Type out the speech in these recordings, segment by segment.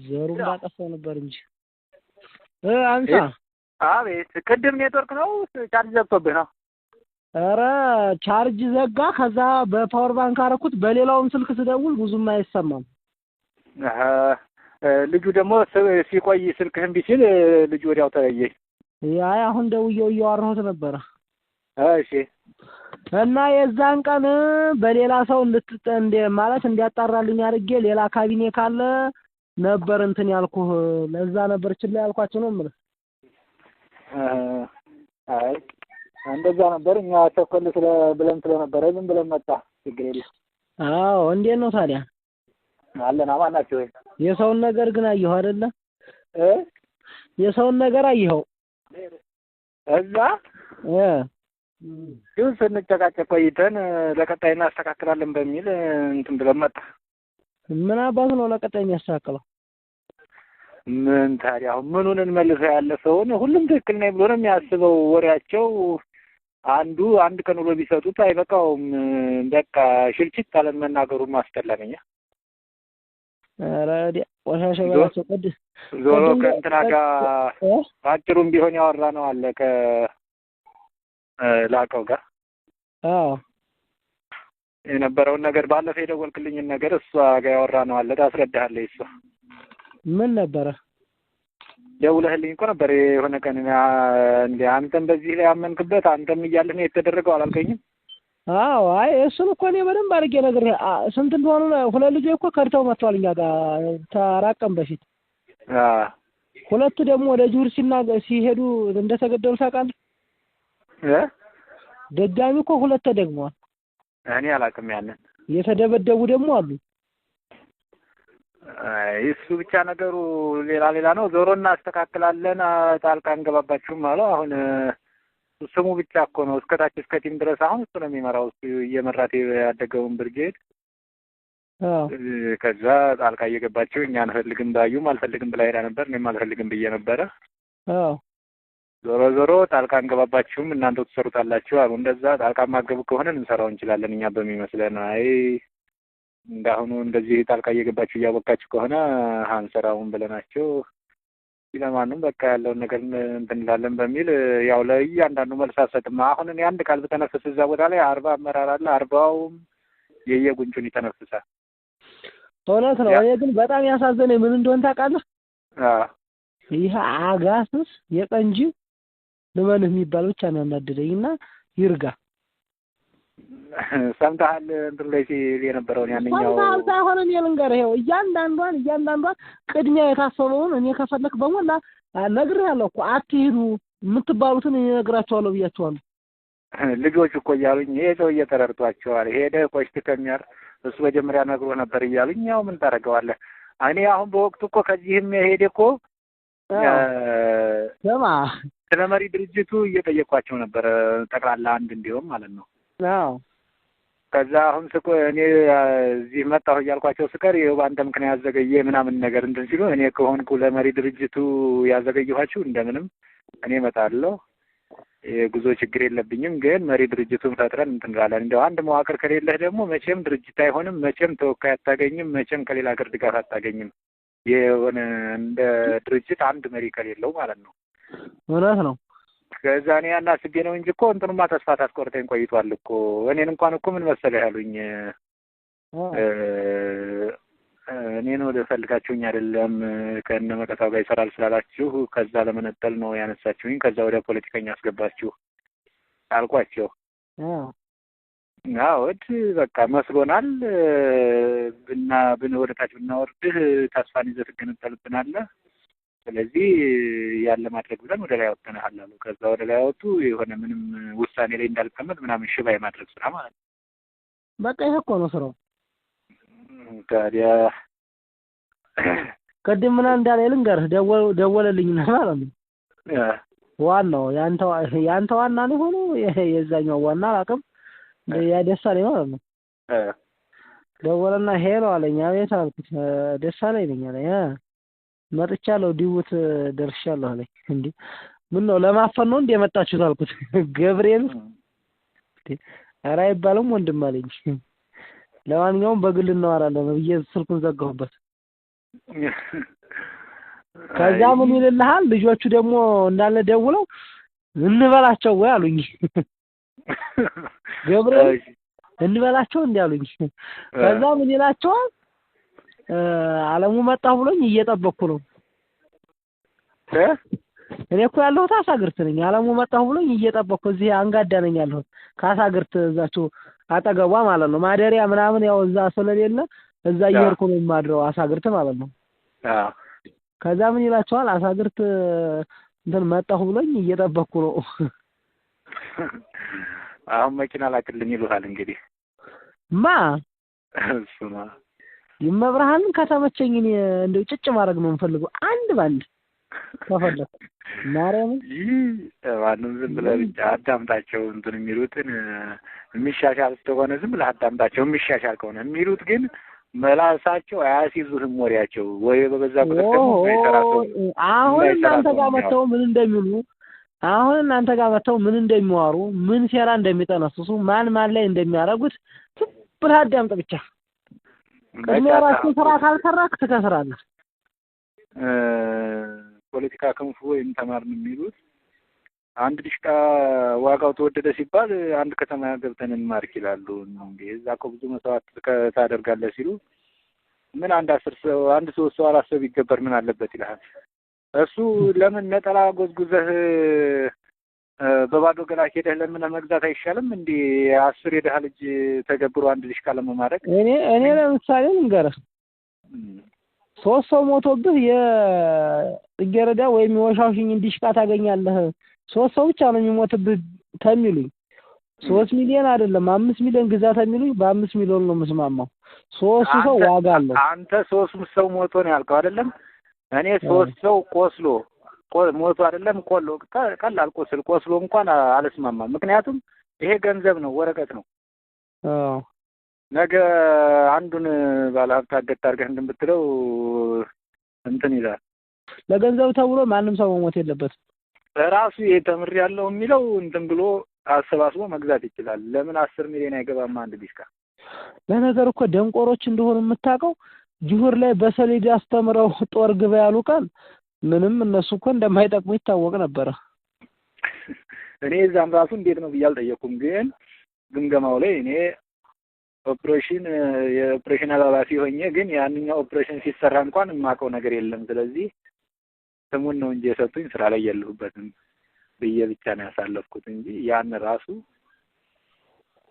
ዘሩን ባጠፋው ነበር እንጂ አንሳ። አቤት። ቅድም ኔትወርክ ነው ቻርጅ ዘግቶብህ ነው? ኧረ ቻርጅ ዘጋ። ከዛ በ power bank አደረኩት። በሌላውም ስልክ ስደውል ብዙም አይሰማም። ልጁ ደግሞ ሲቆይ ስልክህ እምቢ ሲል ልጁ ወዲያው ተለየኝ። አይ አሁን ደውዬው እያወራሁት ነበረ። እሺ። እና የዛን ቀን በሌላ ሰው እንደ ማለት እንዲያጣራልኝ አድርጌ ሌላ ካቢኔ ካለ ነበር እንትን ያልኩህ። ለዛ ነበር ችላ ያልኳቸው ነው የምልህ። አይ እንደዛ ነበር። እኛ ቸኮል ስለ ብለን ስለነበረ ዝም ብለን መጣ። ችግር የለም። አዎ። እንዴት ነው ታዲያ? አለን። አማን ናቸው ወይ? የሰውን ነገር ግን አየኸው አይደለ? የሰውን ነገር አየኸው። እዛ ግን ስንጨቃጨቅ ቆይተን ለቀጣይ እናስተካክላለን በሚል እንትን ብለን መጣ። ምን አባቱ ነው ለቀጣይ የሚያስተካክለው? ምን ታዲያ አሁን ምኑን እንመልሰው? ያለ ሰውን ሁሉም ትክክል ነኝ ብሎ ነው የሚያስበው። ወሬያቸው አንዱ አንድ ቀን ውሎ ቢሰጡት አይበቃውም። በቃ ሽልችት አለን። መናገሩን ማስጠላን እኛ። ኧረ ቆሻሻ በላቸው። ቅድስ ዞሮ ከእንትና ጋር በአጭሩም ቢሆን ያወራ ነው አለ ከላቀው ጋር። አዎ የነበረውን ነገር ባለፈው የደወልክልኝን ነገር እሷ ጋር ያወራ ነው አለ። ታስረዳሃለች እሷ። ምን ነበረ? ደውለህልኝ እኮ ነበር የሆነ ቀን። እንደ አንተም በዚህ ላይ አመንክበት አንተም እያለህ ነው የተደረገው አላልከኝም? አዎ። አይ እሱን እኮ እኔ በደንብ አድርጌ ነግሬህ ስንት እንደሆኑ ሁለት ልጆች እኮ ከድተው መጥተዋል እኛ ጋር ከአራት ቀን በፊት። ሁለቱ ደግሞ ወደ ጁር ሲሄዱ እንደተገደሉ ታውቃለህ? ደጋሚ እኮ ሁለት ተደግመዋል። እኔ አላውቅም ያንን። የተደበደቡ ደግሞ አሉ። አይ እሱ ብቻ ነገሩ ሌላ ሌላ ነው። ዞሮ እናስተካክላለን፣ ጣልቃ እንገባባችሁም አለው። አሁን ስሙ ብቻ እኮ ነው እስከ ታች እስከ team ድረስ አሁን እሱ ነው የሚመራው። እሱ እየመራት ያደገውን ብርጌድ። ከዛ ጣልቃ እየገባችሁ እኛ አንፈልግም ባዩም አልፈልግም ብላ ሄዳ ነበር። እኔም አልፈልግም ብዬ ነበረ። ዞሮ ዞሮ ጣልቃ እንገባባችሁም እናንተው ትሰሩታላችሁ አሉ። እንደዛ ጣልቃ ማገቡ ከሆነ ልንሰራው እንችላለን እኛ በሚመስለን። አይ እንዳሁኑ እንደዚህ ጣልቃ እየገባችሁ እያቦካችሁ ከሆነ አንሰራውም ብለናቸው ለማንም በቃ ያለውን ነገር እንትን እንላለን በሚል ያው ለእያንዳንዱ መልስ አልሰጥም። አሁን እኔ አንድ ቃል ብተነፍስ እዛ ቦታ ላይ 40 አመራር አለ። 40ውም የየጉንጩን ይተነፍሳል። እውነት ነው። እኔ ግን በጣም ያሳዘነኝ ምን እንደሆነ ታውቃለህ? ይህ አጋስስ የቀንጂ ልመንህ የሚባል ብቻ ነው ያናደደኝ። እና ይርጋ ሰምተሃል? እንትን ላይ ሲል የነበረውን ያንኛው ሰምተሃል ሳይሆን እኔ ልንገርህ፣ ይኸው እያንዳንዷን ቅድሚያ የታሰበውን እኔ ከፈለክ በሞላ ነግሬሃለሁ እኮ አትሂዱ የምትባሉትን እኔ እነግራቸዋለሁ ብያቸዋለሁ። ልጆች እኮ እያሉኝ ይሄ ሰውዬ ተረድቷቸዋል፣ ሄደህ ቆሽት ከሚያር እሱ መጀመሪያ ነግሮ ነበር እያሉኝ ያው ምን ታደርገዋለህ። እኔ አሁን በወቅቱ እኮ ከዚህም የሄደ እኮ ስማ ስለ መሪ ድርጅቱ እየጠየኳቸው ነበር፣ ጠቅላላ አንድ እንዲሆን ማለት ነው። አዎ። ከዛ አሁን ስቆ እኔ እዚህ መጣሁ እያልኳቸው ስቀር ይኸው በአንተ ምክንያት ዘገየ ምናምን ነገር እንትን ሲሉ እኔ ከሆንኩ ለመሪ ድርጅቱ ያዘገየኋችሁ እንደምንም እኔ እመጣለሁ፣ የጉዞ ችግር የለብኝም፣ ግን መሪ ድርጅቱን ፈጥረን እንትን እንላለን። እንደው አንድ መዋቅር ከሌለህ ደግሞ መቼም ድርጅት አይሆንም፣ መቼም ተወካይ አታገኝም፣ መቼም ከሌላ ሀገር ድጋፍ አታገኝም። የሆነ እንደ ድርጅት አንድ መሪ ከሌለው ማለት ነው። እውነት ነው። ከዛ እኔ ያን አስቤ ነው እንጂ እኮ እንትኑማ ተስፋ ታስቆርጠኝ ቆይቷል እኮ። እኔን እንኳን እኮ ምን መሰለህ ያሉኝ፣ እኔን ወደ ፈልጋችሁኝ አይደለም ከእነ መቀታው ጋር ይሰራል ስላላችሁ ከዛ ለመነጠል ነው ያነሳችሁኝ፣ ከዛ ወደ ፖለቲከኛ አስገባችሁ አልኳቸው። አዎ በቃ መስሎናል ብና ብን ወደ ታች ብናወርድህ ተስፋን ይዘህ ትገነጠልብናለህ፣ ስለዚህ ያለ ማድረግ ብለን ወደ ላይ አወጥተንሃል አሉ። ከዛ ወደ ላይ አወጡ። የሆነ ምንም ውሳኔ ላይ እንዳልቀመጥ ምናምን ሽባ የማድረግ ስራ ማለት ነው። በቃ ይሄ እኮ ነው ስራው። ታዲያ ቅድም ምን እንዳለ ልንገርህ፣ ደወለልኝና ማለት ነው። ዋናው ያንተ ዋና ነው ሆኖ የዛኛው ዋና አላውቅም፣ ያ ደሳለኝ ማለት ነው። ደወለና hello አለኝ። አቤት አልኩት። ደሳለኝ ነኝ አለኝ። መጥቻለሁ፣ ዲቡት ደርሻለሁ አለኝ። እንዴ ምን ነው ለማፈን ነው እንዴ የመጣችሁት አልኩት። ገብርኤል ኧረ አይባልም ወንድም አለኝ። ለማንኛውም በግል እናወራለን ብዬ ስልኩን ዘጋሁበት። ከዛ ምን ይልልሃል? ልጆቹ ደግሞ እንዳለ ደውለው እንበላቸው ወይ አሉኝ። ገብርኤል እንበላቸው እንዴ አሉኝ። ከዛ ምን ይላቸዋል? አለሙ መጣሁ ብሎኝ እየጠበቅኩ ነው። እኔ እኮ ያለሁት አሳግርት ነኝ። አለሙ መጣሁ ብሎኝ እየጠበቅኩ እዚህ አንጋዳ ነኝ ያለሁት ካሳግርት እዛችሁ አጠገቧ ማለት ነው። ማደሪያ ምናምን ያው እዛ ስለሌለ እዛ እየሄድኩ ነው የማድረው አሳግርት ማለት ነው። ከዛ ምን ይላቸዋል? አሳግርት እንትን መጣሁ ብሎኝ እየጠበቅኩ ነው። አሁን መኪና ላክልኝ ይሉሃል እንግዲህ። ማ እሱማ ይመብርሃንን ከተመቸኝ እኔ እንደው ጭጭ ማድረግ ነው የምፈልገው አንድ ባንድ ከፈለኩ ማርያም። ይህ ማንም ዝም ብለህ ብቻ አዳምጣቸው እንትን የሚሉትን የሚሻሻል ከሆነ ዝም ብለህ አዳምጣቸው። የሚሻሻል ከሆነ የሚሉት ግን መላሳቸው አያስይዙህም ወሬያቸው ወይ በበዛ ቁጥር ደግሞ የማይሰራ ሰው አሁን እናንተ ጋር መተው ምን እንደሚሉ አሁን እናንተ ጋር መተው ምን እንደሚዋሩ ምን ሴራ እንደሚጠነስሱ ማን ማን ላይ እንደሚያደርጉት ዝም ብለህ አዳምጥ ብቻ። ቅድሚያ ራስህን ስራ ካልሰራህ ትከስራለህ። ፖለቲካ ክንፉ ወይም ተማርን የሚሉት አንድ ዲሽቃ ዋጋው ተወደደ ሲባል አንድ ከተማ ገብተን እንማርክ ይላሉ። እንዴ እዛ እኮ ብዙ መስዋዕት ታደርጋለህ ሲሉ ምን አንድ 10 ሰው አንድ 3 ሰው 4 ሰው ቢገበር ምን አለበት ይልሃል። እሱ ለምን ነጠላ ጎዝጉዘህ በባዶ ገላ ሄደህ ለምን መግዛት አይሻልም እንዴ? 10 የደሃ ልጅ ተገብሮ አንድ ዲሽቃ ለመማረክ። እኔ ለምሳሌ ልንገርህ 3 ሰው ሞቶብህ የጽጌረዳ ወይም የወሻውሽኝ ዲሽቃ ታገኛለህ። 3 ሰው ብቻ ነው የሚሞትብህ ተሚሉኝ 3 ሚሊዮን አይደለም 5 ሚሊዮን ግዛ ተሚሉኝ በ5 ሚሊዮን ነው የምስማማው። 3 ሰው ዋጋ አለው። አንተ 3 ሰው ሞቶ ነው ያልከው አይደለም? እኔ 3 ሰው ቆስሎ ሞቶ አይደለም ቆሎ ቀላል ቆስል ቆስሎ እንኳን አልስማማም። ምክንያቱም ይሄ ገንዘብ ነው ወረቀት ነው። አዎ ነገ አንዱን ባለሀብት አገት አድርገህ እንትን ብትለው እንትን ይላል። ለገንዘብ ተብሎ ማንም ሰው መሞት የለበትም። ራሱ የተምር ያለው የሚለው እንትን ብሎ አሰባስቦ መግዛት ይችላል። ለምን 10 ሚሊዮን አይገባም አንድ ዲሽቃ? ለነገር እኮ ደንቆሮች እንደሆኑ የምታውቀው ጅሁር ላይ በሰሌዳ አስተምረው ጦር ግባ ያሉ ቀን ምንም እነሱ እኮ እንደማይጠቅሙ ይታወቅ ነበር። እኔ እዛም ራሱ እንዴት ነው ብዬ አልጠየኩም። ግን ግምገማው ላይ እኔ ኦፕሬሽን የኦፕሬሽን ኃላፊ ሆኜ ግን ያንኛው ኦፕሬሽን ሲሰራ እንኳን የማውቀው ነገር የለም። ስለዚህ ስሙን ነው እንጂ የሰጡኝ ስራ ላይ የለሁበትም ብዬ ብቻ ነው ያሳለፍኩት እንጂ ያን ራሱ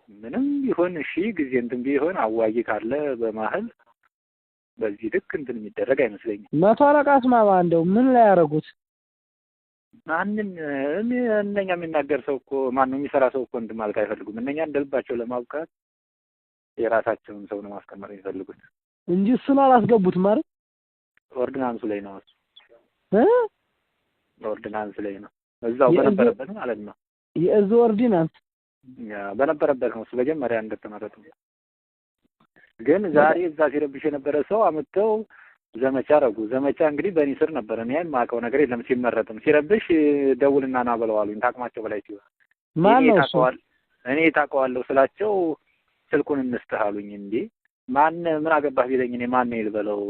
ምንም ቢሆን እሺ ጊዜ እንትን ቢሆን አዋጊ ካለ በመሀል በዚህ ልክ እንትን የሚደረግ አይመስለኝም። መቶ አለቃ አስማማ እንደው ምን ላይ ያደረጉት? ማንም እነኛ የሚናገር ሰው እኮ ማነው የሚሰራ ሰው እኮ እንትን ማለት አይፈልጉም። እነኛ እንደልባቸው ለማብቃት የራሳቸውን ሰው ነው ማስቀመጥ የሚፈልጉት እንጂ እሱን አላስገቡትም አይደል? ኦርዲናንሱ ላይ ነው እሱ ኦርዲናንስ ላይ ነው እዛው በነበረበት ማለት ነው። የእዙ ኦርዲናንስ ያ በነበረበት ነው እሱ መጀመሪያ እንደተመረጠ። ግን ዛሬ እዛ ሲረብሽ የነበረ ሰው አመተው ዘመቻ አደረጉ። ዘመቻ እንግዲህ በእኔ ስር ነበር። እኔ የማውቀው ነገር የለም። ሲመረጥም ሲረብሽ ደውልና ና ብለው አሉኝ። ታቅማቸው በላይ ሲሆን ማን ነው እሱ? እኔ ታውቀዋለሁ ስላቸው ስልኩን እንስጥህ አሉኝ። እንዴ ማን ምን አገባህ ቢለኝ እኔ ማን ነው ይልበለው?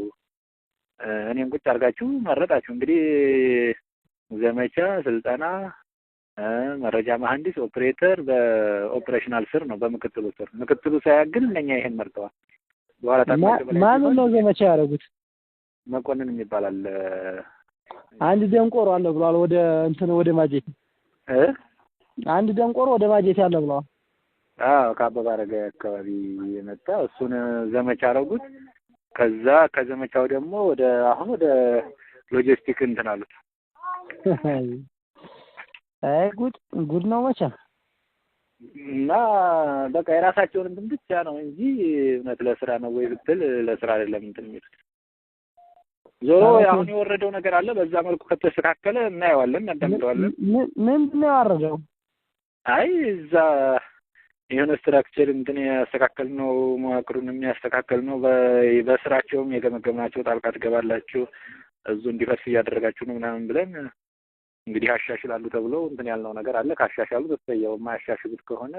እኔን ቁጭ አድርጋችሁ መረጣችሁ። እንግዲህ ዘመቻ፣ ስልጠና፣ መረጃ መሐንዲስ፣ ኦፕሬተር በ operational ስር ነው በምክትሉ ስር። ምክትሉ ሳያግል እነኛ ይሄን መርጠዋል። በኋላ ታውቃለህ በላይ ማን ነው ዘመቻ ያደረጉት? መኮንን የሚባል አለ። አንድ ደንቆሮ አለ ብሏል። ወደ እንትን ወደ ማጀት አንድ ደንቆሮ ወደ ማጀት ያለ ብሏል። አዎ ከአበባ አረጋዊ አካባቢ የመጣ እሱን ዘመቻ አደረጉት። ከዛ ከዘመቻው ደግሞ ወደ አሁን ወደ ሎጂስቲክ እንትን አሉት። አይ ጉድ ጉድ ነው መቼም። እና በቃ የራሳቸውን እንትን ብቻ ነው እንጂ እውነት ለስራ ነው ወይ ብትል ለስራ አይደለም እንትን የሚሉት። ዞሮ አሁን የወረደው ነገር አለ። በዛ መልኩ ከተስተካከለ እናየዋለን፣ እናዳምጠዋለን። ምንድን ነው ያወረደው? አይ እዛ የሆነ structure እንትን ያስተካከልነው መዋቅሩን የሚያስተካከልነው በስራቸውም የገመገምናቸው ጣልቃ ትገባላችሁ እዙ እንዲፈርስ እያደረጋችሁ ነው ምናምን ብለን እንግዲህ አሻሽላሉ ተብሎ እንትን ያልነው ነገር አለ። ካሻሻሉ ተሰየው፣ የማያሻሽሉት ከሆነ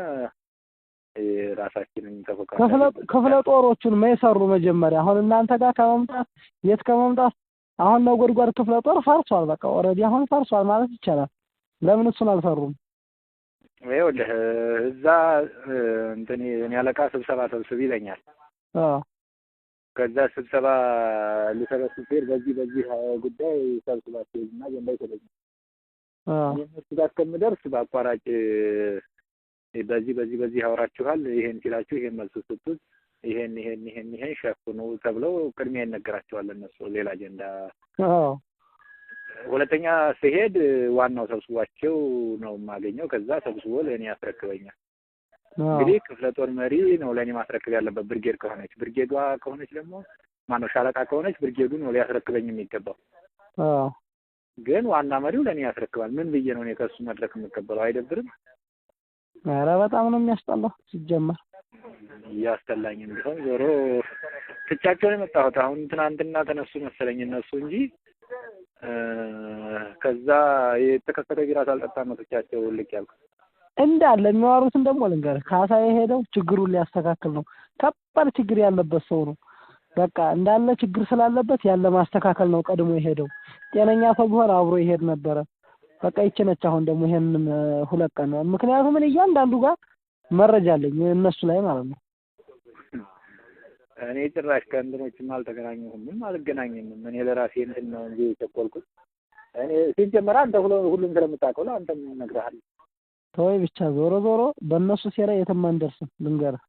ራሳችንን ተፎካካሪ ክፍለ ጦሮቹን መይሰሩ መጀመሪያ አሁን እናንተ ጋር ከመምጣት የት ከመምጣት አሁን ነጎድጓድ ክፍለ ጦር ፈርሷል። በቃ already አሁን ፈርሷል ማለት ይቻላል። ለምን እሱን አልሰሩም? ይኸውልህ እዛ እንትን የእኔ አለቃ ስብሰባ ሰብስብ ይለኛል። ከዛ ስብሰባ ልሰበስብ ስሄድ በዚህ በዚህ ጉዳይ ሰብስባቸው እና አጀንዳ ይሰጠኛል። እኔ እነሱ ጋር እስከምደርስ በአቋራጭ በዚህ በዚህ በዚህ አውራችኋል፣ ይሄን ሲላችሁ ይሄን መልስ ስጡት፣ ይሄን ይሄን ይሄን ይሄን ሸፍኑ ተብለው ቅድሚያ ይነገራቸዋል እነሱ ሌላ አጀንዳ። ሁለተኛ ስሄድ ዋናው ሰብስቧቸው ነው የማገኘው። ከዛ ሰብስቦ ለእኔ ያስረክበኛል። እንግዲህ ክፍለ ጦር መሪ ነው ለእኔ ማስረክብ ያለበት ብርጌድ ከሆነች፣ ብርጌዷ ከሆነች ደግሞ ማነው ሻለቃ ከሆነች ብርጌዱ ነው ሊያስረክበኝ የሚገባው። ግን ዋና መሪው ለእኔ ያስረክባል። ምን ብዬ ነው እኔ ከእሱ መድረክ የምቀበለው? አይደብርም? ኧረ በጣም ነው የሚያስጠላው ሲጀመር። እያስጠላኝም ቢሆን ዞሮ ትቻቸው ነው የመጣሁት። አሁን ትናንትና ተነሱ መሰለኝ እነሱ እንጂ ከዛ የተከፈተ ቢራ ሳልጠጣ ነው ትቻቸው ልቅ ያልኩት። እንዳለ የሚያወሩትን ደግሞ ልንገርህ፣ ካሳ የሄደው ችግሩን ሊያስተካክል ነው። ከባድ ችግር ያለበት ሰው ነው። በቃ እንዳለ ችግር ስላለበት ያለ ማስተካከል ነው ቀድሞ የሄደው። ጤነኛ ሰው ቢሆን አብሮ ይሄድ ነበረ። በቃ ይቺ ነች። አሁን ደግሞ ይሄንን 2 ቀን ምክንያቱም እኔ እያንዳንዱ ጋር መረጃ አለኝ እነሱ ላይ ማለት ነው። እኔ ጭራሽ ከእንትኖችም አልተገናኘሁም፣ አልገናኝም። እኔ ለራሴ እንትን ነው እንጂ የቸኮልኩት። እኔ ሲጀመር አንተ ሁሉም ስለምታውቀው ለአንተም እነግርሃለሁ። ተወይ ብቻ ዞሮ ዞሮ በእነሱ ሴራ የትም አንደርስም ልንገርህ።